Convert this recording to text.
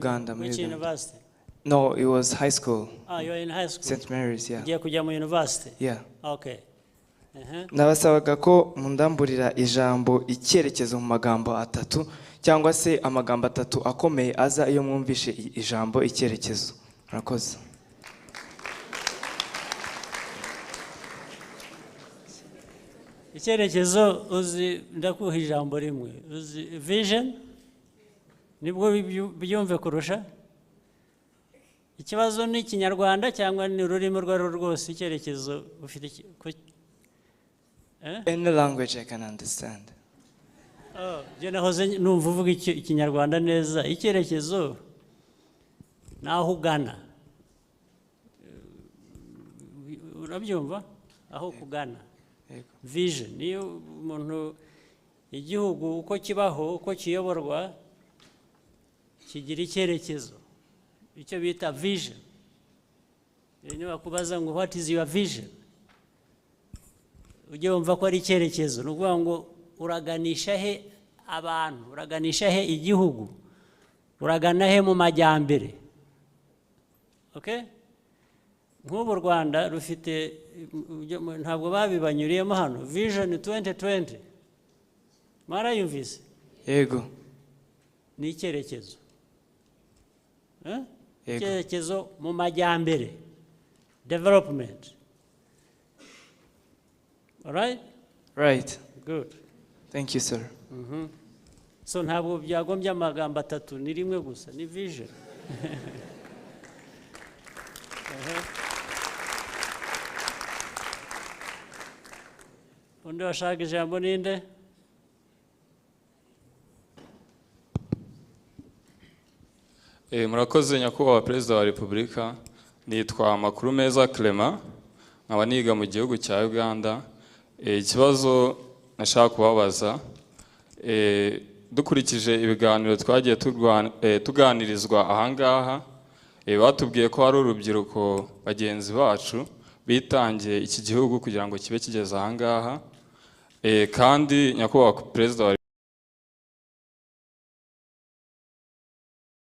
Uganda, muri Which Uganda. university? No, it was high school. Ah, you're in high school. St. Mary's, yeah. Ugiye kujya mu university? Yeah. Okay. Uh-huh. Nabasabaga ko mundamburira ijambo icyerekezo mu magambo atatu cyangwa se amagambo atatu akomeye aza iyo mwumvishe ijambo icyerekezo. Murakoze. Icyerekezo uzi, ndakuha ijambo rimwe, uzi vision, nibwo byumve kurusha. Ikibazo ni Ikinyarwanda cyangwa ni ururimi urwo ari rwo rwose? Icyerekezo ufite eh? Any language I can understand. Oh, jye nahoze numva uvuga Ikinyarwanda neza. Icyerekezo ni aho ugana, urabyumva? Aho kugana, vision. Niyo umuntu, igihugu uko kibaho, uko kiyoborwa, kigira icyerekezo, icyo bita vision. Niba bakubaza ngo what is your vision, ujye wumva ko ari icyerekezo. Ni ukuvuga ngo uraganisha he abantu, uraganisha he igihugu, uragana he mu majyambere. Okay? Nk'ubu u Rwanda rufite, ntabwo babibanyuriyemo hano, vision 2020, mwarayumvise? Yego. Ni icyerekezo. Yego. Icyerekezo mu majyambere, development. All right? Right. Good. Thank you, sir. So ntabwo byagombye amagambo atatu, ni rimwe gusa, ni vision. Undi washaka ijambo ninde? Murakoze nyakubahwa Perezida wa Repubulika. Nitwa Makuru Meza Clement, nkaba niga mu gihugu cya Uganda. Ikibazo nashaka kubabaza, dukurikije ibiganiro twagiye tuganirizwa ahangaha, batubwiye ko hari urubyiruko bagenzi bacu bitangiye iki gihugu kugira ngo kibe kigeze ahangaha. Kandi nyakubahwa Perezida wa